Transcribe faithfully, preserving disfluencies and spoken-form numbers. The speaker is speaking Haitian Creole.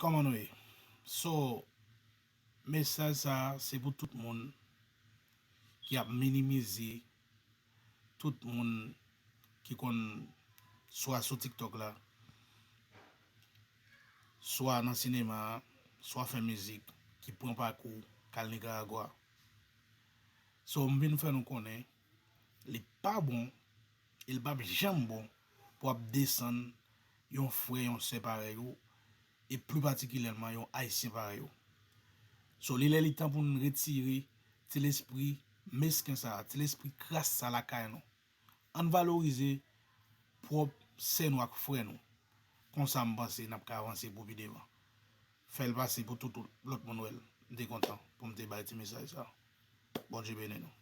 Kòman nou ye? So, mesaj sa a se pou tout moun ki ap minimize tout moun ki konn swa sou TikTok la, swa nan sinema a, swa fè mizik, ki pran pakou k al Nicaragua. So, m vin fè nou konnen, li pa bon, e li p ap janm bon pou ap desann yon frè, yon sè parèy ou, e pli patikilyèman yon Ayisyen parèy ou. So, li lè li tan pou n retire ti lespri mesken sa a, ti lespri kras sa lakay nou. Ann valorize pwòp sè nou ak frè nou. Konsa m panse n ap ka avanse pou pi devan. Fè l pase pou tout lòt moun wè l. M te kontan pou m te bay ti mesaj sa. Bondye beni nou.